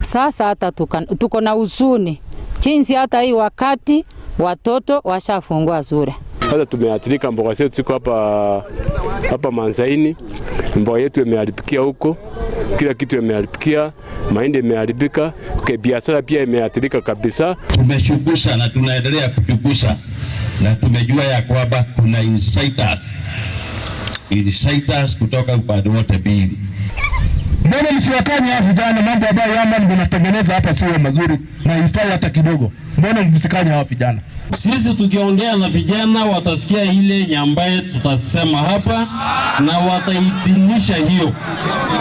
Sasa hata tuko na huzuni chinsi, hata hii wakati watoto washafungua shule. Sasa tumeathirika, mboga zetu ziko hapa hapa Manzaini, mboga yetu imeharibikia huko, kila kitu imeharibikia, mahindi imeharibika, biashara pia imeathirika kabisa. Tumechunguza na tunaendelea kuchunguza na tumejua ya kwamba kuna inciters kutoka upande wote mbili. Mbona msiwakanye hao vijana? Mambo ambayo yama mnatengeneza hapa sio mazuri na ifai hata kidogo. Mbona msikanye hao vijana? Sisi tukiongea na vijana watasikia ile ambaye tutasema hapa na wataidhinisha hiyo.